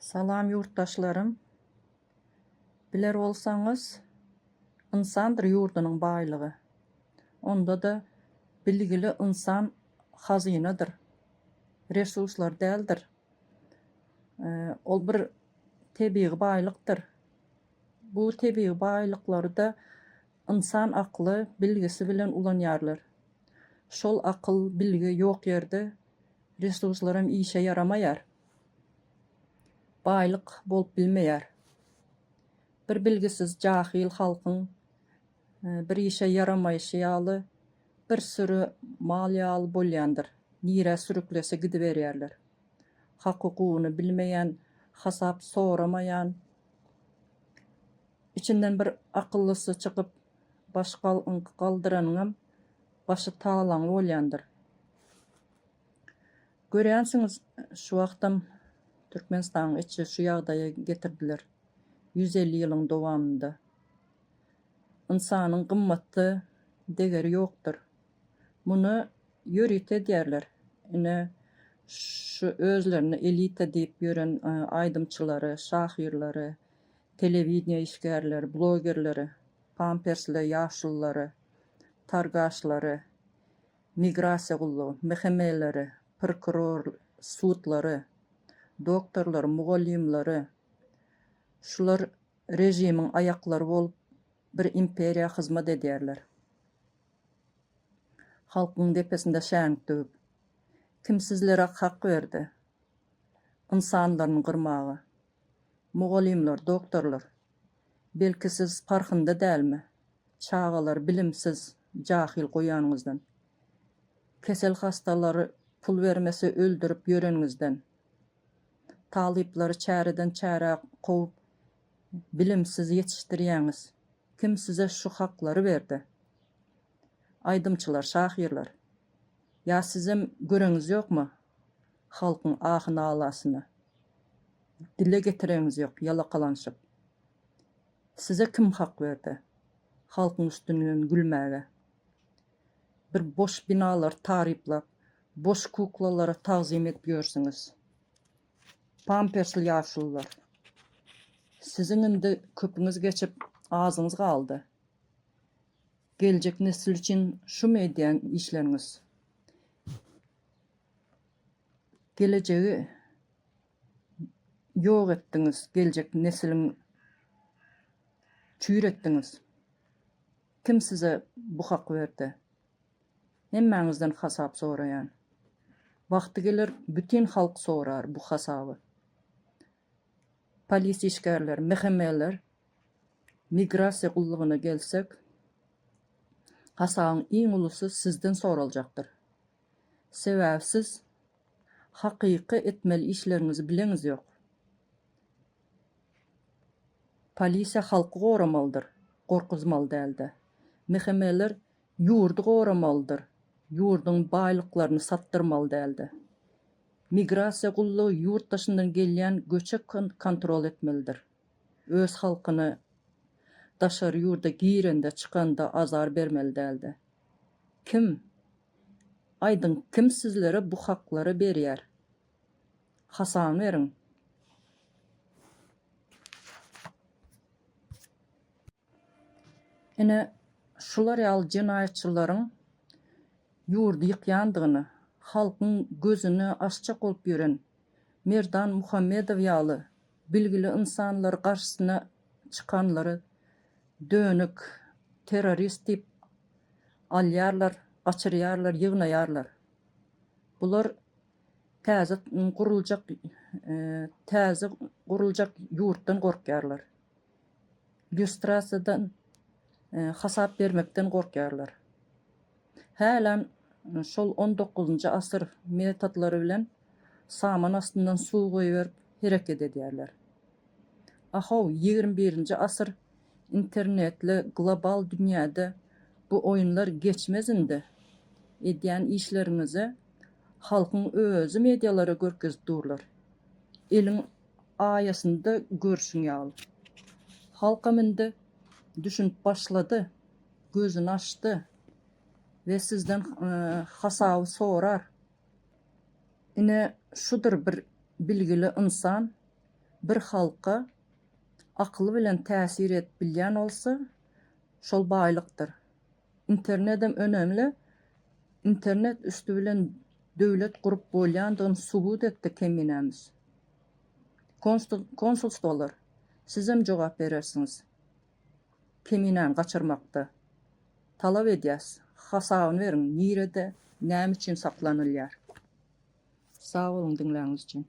Salam ýurtdaşlarym! Biler bolsaňyz, ynsandyr ýurdunyň baýlygy. Onda-da bilgili ynsan hazynadyr, resurslar däldir. Ol bir tebigy baýlykdyr. Bu tebigy baýlyklary-da ynsan akly, bilgisi bilen ulanýarlar. Şol akyl, bilgi ýok ýerde resurslaram işe ýaramaýar. Baýlyk bolup bilmeýär. Bir bilgisiz jahyl halkyň bir işe ýaramaýşy ýaly bir süri mal ýaly bolýandyr, nirä sürüklese gidiberýärler. Hak-hukugyny bilmeýän, hasap soramaýan, içinden bir akyllysy çykyp baş galdyranyňam başy talaňly bolýandyr. Görýänsiňiz şu wagtam Türkmenistanyň içi şu ýagdaýa getirdiler. 150 ýylyň dowamynda. Ynsanyň gymmatly degeri ýokdur. Muny ýörite edýärler. Ine şu özlerine elita diýip ýören aýdymçylary, şahyrlary, telewideniýe işgärleri, blogerleri, pampersli ýaşululary, targaşlary, Migrasiýa gullugy, MHM-leri, prokuror, sudlary, doktorlary, mugallymlary, şular režimiň aýaklary bolup bir imperiýa hyzmat edýärler. Halkyň depesinde şänik döwüp. Kim sizlere hak berdi ynsanlaryny gyrmaga? Mugallymlar, doktorlar, belki siz parhynda dälmi? Çagalary bilimsiz, jahyl goýanyňyzdan. Kesel hassalary pul bermese öldürip ýöreniňizden. Talyplary çäreden çärä kowup bilimsiz ýetişdirýäňiz. Kim size şu haklary berdi? Aýdymçylar, şahyrlar. Ýa sizem göreňiz ýokmy halkyň ahy-nalasyny? Dile getireňiz ýok ýalakalanyşyp. Size kim hak berdi halkyň üstünden gülmäge? Bir boş binalary taryplap, boş kuklalara tagzym edip ýörsüňiz. Pampersli ýaşulular. Siziň indi köpüňiz geçip, azyňyz galdy. Geljek nesil üçin şumy edýän işleriňiz? Gelejegi Ýok etdiňiz geljek nesiliň çüýretdiňiz. Kim size bu haky berdi? Hemmäňizden hasap soraýan. Wagty geler bütin halk sorar bu hasaby. Polis işgärleri, MHM-ler, migrasiýa gullugyna gelsek, hasabyň iň ulusy sizden soraljakdyr. Sebäbi siz Hakyky etmeli işleriňizi bileňiz ýok. Polisiýa halky goramalydyr, gorkuzmaly dälde. MHM-ler ýurdy goramalydyr, ýurduň baýlyklaryny satdyrmaly dälde. Migrasiýa gullugy ýurt daşyndan gelýän göçe kontrol etmelidir. Öz halkyny daşary ýurda girende çykanda azar bermeli dälde. Kim Aýdyň kim sizlere bu haklary berýär? Hasabyny beriň. Ine, şular ýaly jenaýatçylaryň ýurdy ýykýandygyny, halkyň gözüni açjak bolup ýören Merdan Muhammedow ýaly bilgili ynsanlary garşysyna çykanlary dönük, terrorist diýip alýarlar, gaçyrýarlar, ýygnaýarlar. Bular täze guruljak täze guruljak ýurtdan gorkýarlar. Lýustrasiýadan hasap bermekden gorkýarlar. Hälem şol on dokuzynjy asyr metodlary bilen saman astyndan suw goýberip hereket edýärler. Ahow, 21-nji asyr Internetli global dünýäde bu oýunlar geçmez indi. Edýän işleriňizi halkyň özi medialara görkezip durlar. Eliň aýasynda görşüň ýaly. Halkam indi düşünip başlady, gözüni açdy we sizden hasaby sorar. Ine şudur bir bilgili ynsan. bir halka akyly bilen täsir edip bilýän bolsa, şol baýlykdyr. Internedem önemli, internet üsti bilen döwlet gurup bolýandygyny subut etdi Keminämiz. Konsulstwolar, sizem jogap berersiňiz. Keminäni gaçyrmakda. Talap edýäs, hasabyny beriň, nirede, näme üçin saklanylýar? Sag boluň diňläniňiz üçin.